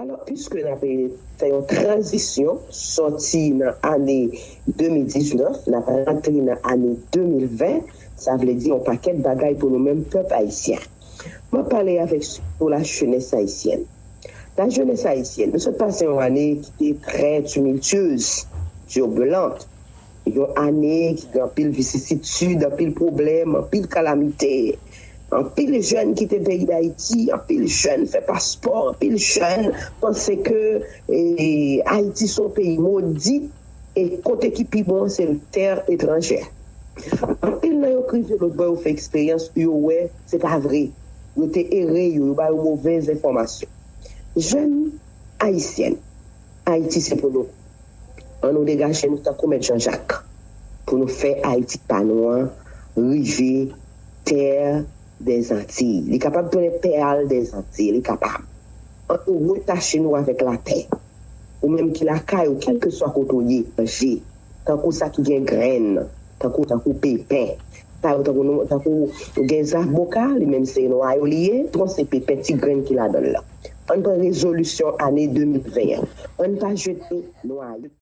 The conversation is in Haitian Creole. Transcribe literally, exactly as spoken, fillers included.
Alò, piske n ap fè yon tranzisyon, sòti nan ane de mil diznèf, n ap rantre nan ane de mil ven, sa vle di yon pakèt bagay pou nou menm pèp ayisyen. M ap pale avèk sou la jeunesse haïtienne. La jeunesse haïtienne, nou sot pase yon ane ki te trè tumultueuse, turbulente. Yon ane ki gen anpil vicisitude, anpil pwoblèm, anpil kalamite. Anpil jèn kite peyi Dayiti, anpil jèn fè paspò, anpil jèn panse ke eh, Ayiti se yon peyi modi e kote ki pi bon se tè etranjè. Anpil nan yo k rive lòt bò yo fè eksperyans, yo wè se pa vre. Yo te ere yo, yo ba yo movèz enfòmasyon. Jèn ayisyen, Ayiti se pou nou. An nou degaje nou tankou mèt Jan Jak pou nou fè Ayiti pa nou an rive tè dèzantiy. Li kapab tounen pèl dèzantiy, li kapab. An nou retache nou avèk latè. Ou menm ki lakay ou, kèlkeswa kote w ye, manje. Tankou sa ki gen grenn, tankou tankou pepen. Sa yo tankou nou, tankou gen zaboka, li menm se nwayo li ye, tron se pepen ti grenn ki ladan l la. Ann pran rezolisyon ane de mil ven an. Ann pa jete nwayo.